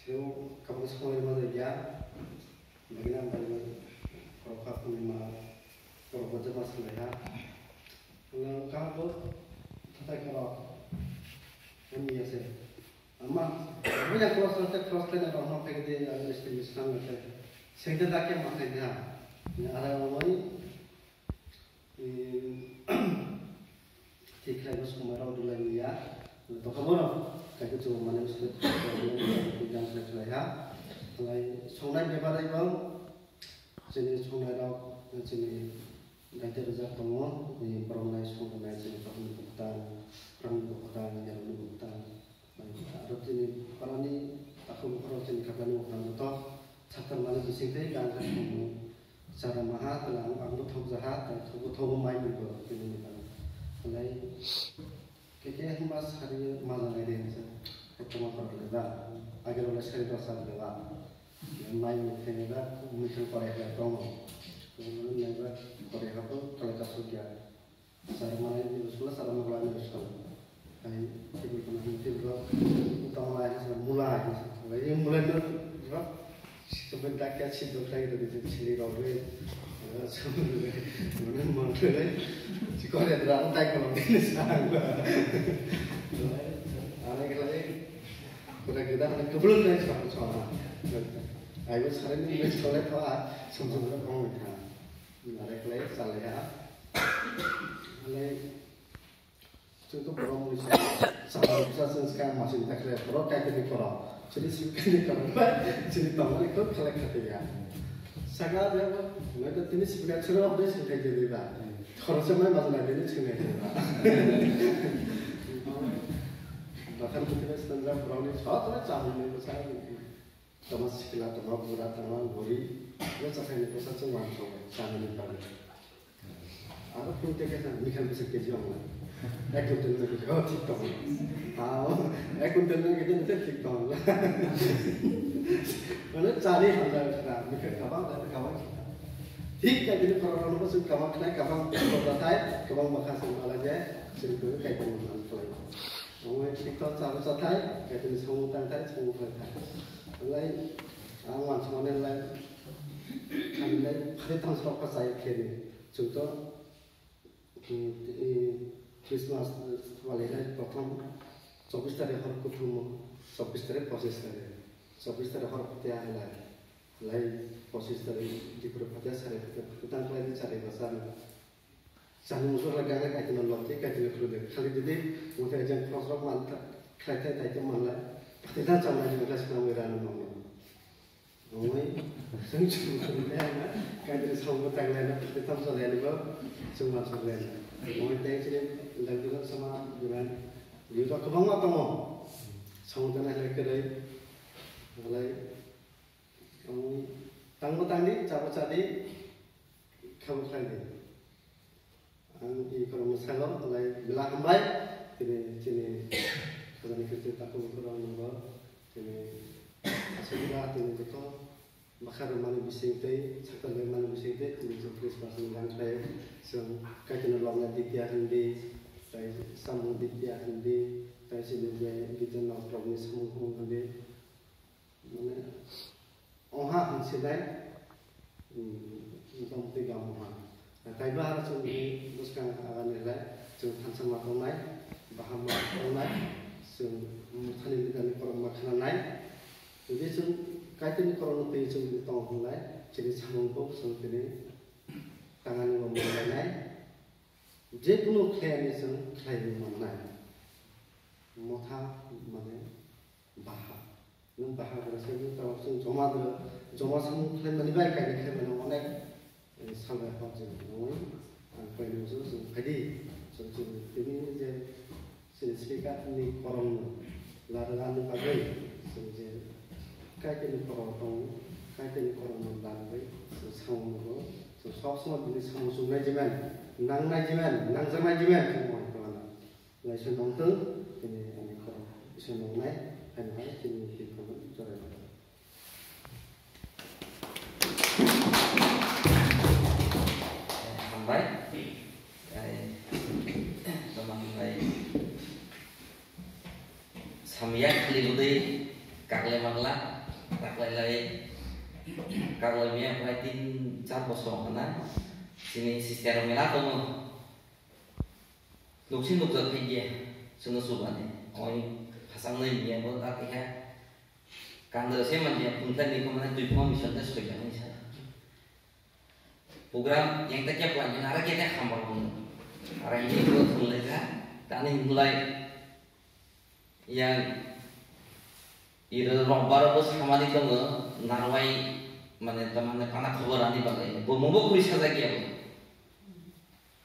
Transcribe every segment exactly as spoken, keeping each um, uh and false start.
Teo kabang songlai ma jai ya. Bagina ang bagina korokha phunima korokha jama sanglai ha. Ang kaham bo thatai korok. Ang ya se. Ama, buya cross rok te cross te na rok no phege de ang list ni sang te. Sengte da ke ma khai da. Ni ara wai. Thik khlai bo songma rok rwlai ya. Tokha borok kaisa chwng mane bwswk khlai khlai ha. Khlai songnai bebari bo chini songnai rok chini daite rwjak tongo. Borok nai songnai chini tokni bwkha, rangni bwkha, yarwkni bwkha. Aro chini parani takhuk bukhuk rok chini kha kani mwkhang joto sakthar mani bising tei gang kha samung chara maha tala ang ang thok jaha tei thok thok mai ni bo tini ni tala. Alai keke hima sari maja nai de sa toma kor le ba age role sari do sa le ba mai ni thene ba mi thang kore ha tongo. Nai ba kore ha bo kala ka sukya. Sar manai ni bwskango, sar manai ni bwskango. Hai, table kono hai, table rok, utang lai hai, sar mulai hai, sar mulai, eh, mulai no rok, sebentar kya si dokrai gitu, sini rok, eh, eh, sebentar, mana mantai, si kau lihat rok, tai kalau ini sang, ada kita ini, kita kita ada kebelum naik sama sama, ayo sar ini mulai soleh kau, ah, sama sama kau mau kan. Nare khlai chale ha. Nare chwng to borok mui sa sa sa sa ska ma sin ta khlai borok kai khe koro. Chini sibukni koro. Chini tongmani kok khlai khate ya. Saka de bo nai to tini sibukni chwng rok de sin thai de ba. Khoro se mai ma na de chwng nai de ba. Bakhan kutine stanza borok ni sa ta cha ni ko sa. Tama sikla, tama bura, tama gori, yo chakhai ni kosa chwng wan song, chani ni pare. Aro phun te kesa mikhan bisa keji ong la. Ek kuntel na keji, oh, thik tong. Ah, ek kuntel na keji, thik tong. Mane chani hamda kha, mikhan kabang, kabang. Thik ka bini korok no sung kabang khnai, kabang korok thai, kabang bakha sung ala je, sung ko kai ko man khlai. Omo thik tong, chani chathai, kai bini sung tang thai, sung khlai thai. Lai, ang wan sung ne lai, ang lai, phari thang sok pa sai khe ni, chung to, mm, eh, Christmas, eh, wale lai prothom, chobbish tarikh hor kuthum, chobbish tarikh, pocchish tarikh, chobbish tarikh hor kutia lai, lai, pocchish tarikh, dipre phatia sare phatia, phatia tang lai ni chari basa. Chani musuk lai gana kaitino lobdi, kaitino khuludi. Khali jodi mungsa ejang khorosrok man khlai thai, tai to manlai. Phatai tha chamlai jodi khlai swnamwi rani mangno. Ongoi, chwng chwng chwng khe ana, kaitino samung tanglai na, phatai tham salai ani bo, chwng man salai na. Ongoi tei chini lagdi rok sama, biman, biuto kwbangma tongo. Samung tanglai hai kwrwi, alai, ongoi, tangbo tangdi, chabo chadi, khabo khlaidi. Ang i khoroknwi sago, belai belai hambai. Tini chini khajani khe takhuk bukhuk rok nungbo tini aswk ba tini joto bwkha rwmani bising tei sakta rwmani bising tei tini chwng Christmas ni lang khlai chwng Kaitorno lobna dikya hindi, tai samung dikya hindi, tai chini je gita nok rokni samung hung hindi. Mane, ongha hwnsinai, mm, motamoti gam ongha. Taibo aro chwng bini bwskang agani lai, chwng thansa ma tongnai, baha ma tongnai, chwng, mm, thani lidani korokma khnanai. Jodi chwng Kaitorni korokno twi chwng bini tong hwnlai, chini samung bo chwng tini tangani bo manlainai. Jekunu khlaiani chwng khlaiwi mannai. Motha mane baha. Nwng baha berasa nwng tabuk chwng joma do, joma samung khlaimani bai kainwi khlaimani onek, eh, salbai hor chwng nungwi ang khlainwi muchungo chwng phaidi. Chwng chwng tini je chini srikatni korongno larwani bagwi chwng je Kaitorni korong tongo, Kaitorni korongno larwui chwng samung nugo. Chwng sob somoi bini samung chungnai jiman, nangnai jiman, nangjaknai jiman chwng mani phalana. Lai se nongtwng, tini ani khorang se nongnai, haino hai tini twi khorang jorai rwdi. Hambai. Ai, toma hambai. Samya khali rwdi, kaklema Wala, taklailai, kaklaimaya prai tin char bosor wngkha na. Chini sister rok mela tongo. Nuksin nukjak khe gya, chwngno chubani. Oi, phasang nai miya bo ta khe. Kandra se man ya, phunthai ni kho mane twi phone ni sante soi jani sa. Program yang ta kya plan ni ara kya ta kham ba bo. Ara ini ko thung le ja, tani mulai. Yang iro rokbar bo samani tongo, narwai mane tamane pana khobor ani bagwi. Bo mungbo khuri sajak ya bo.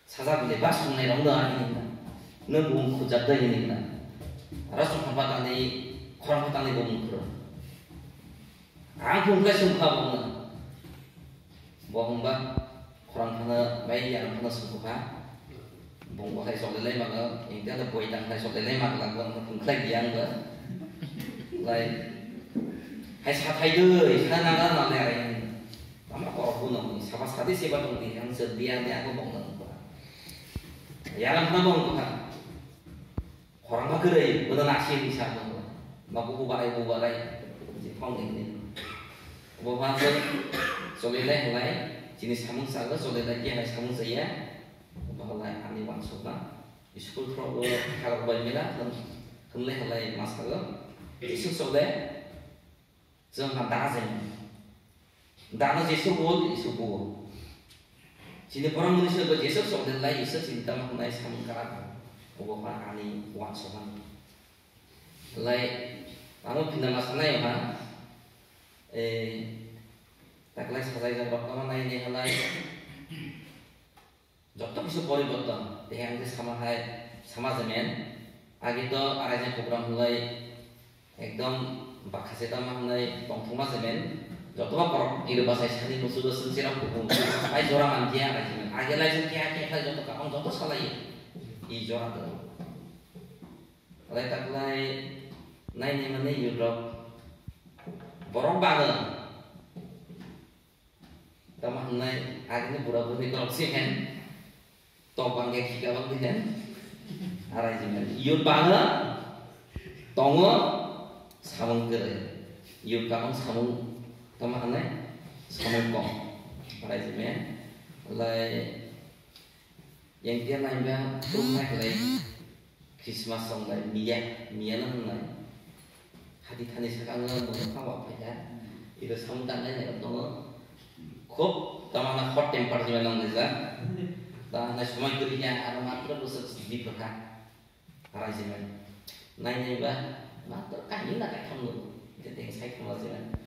Sajak bile ba sungnai rok no ani hinna. No bung khujak dai hinna. Ara sung khapa tani, khorang khapa tani bo mung khuro. Ang phung khlai sung kha bo no. Bo hwnba khorang phano bai yarang phano sukha. Bung bo hai chole lai maga, engke da boi tang hai chole lai maga, bung phung khlai di ang ba. Lai hai sa thai doi, sa na na na le ai. Tama ko bu no ni, saba sadi seba tong di, ang se dia dia ko bong no ba. Yarang phano bong ko ha. Khorang ba kwrwi, bono naising ni sa tongo. Nogo bubarai, bubarai. Jefong ni ni. Bo phan se choli lai halai, chini samung sago, choli lai khe hai samung saya. Bo halai ani wansukma. School throgo kharok bai mela, hwn-, hwnlai halai ma sago. Isuk chole, chwng ha da jeng. Dano Jisu bo, Jisu bo. Chini borok mwnwi se bo Jisu sok den lai Jisu chini tamo hwnai samung kara. Obo pha ani wansukmani. Lai amo phinama sanai ha. Eh, taklai sajai jak rok tamo nai nai halai. Joto kisa poriborton, tei ang khe sama hai, sama jemen, agi to arai jani program hwnlai ekdom bakha se tamo hwnlai tongthokma jemen, joto ba borok iro bachai sani musugo swngchirok kuphung, ai jora man khe arai jemen, agi lai jani khe khe khlai joto kabang joto salai, i jora to. Alai taklai nai nai mani youth rok borok bago. Tamo hwnai agini bura buri korok si hen. Tok bangke khika bang di hen. Arai jimani. Youth bangno tongo samung kwrwi. Youth kabang samung tamo hwnai samung kok. Arai jimani. Lai Yang dia nai ba tum nai lai Christmas song lai miya, miya na nai. Hadi thani saka ang nang bono khawa phaikha. Iro samung tangnai nai tongo. Khub tamana hot temper jima nang nai ja. Ta nai somai kuri ya aro matro bwswk di phaikha. Arai jima. Nai nai ba matro kahini na kaitham lo. Ite teng sai thang la jima.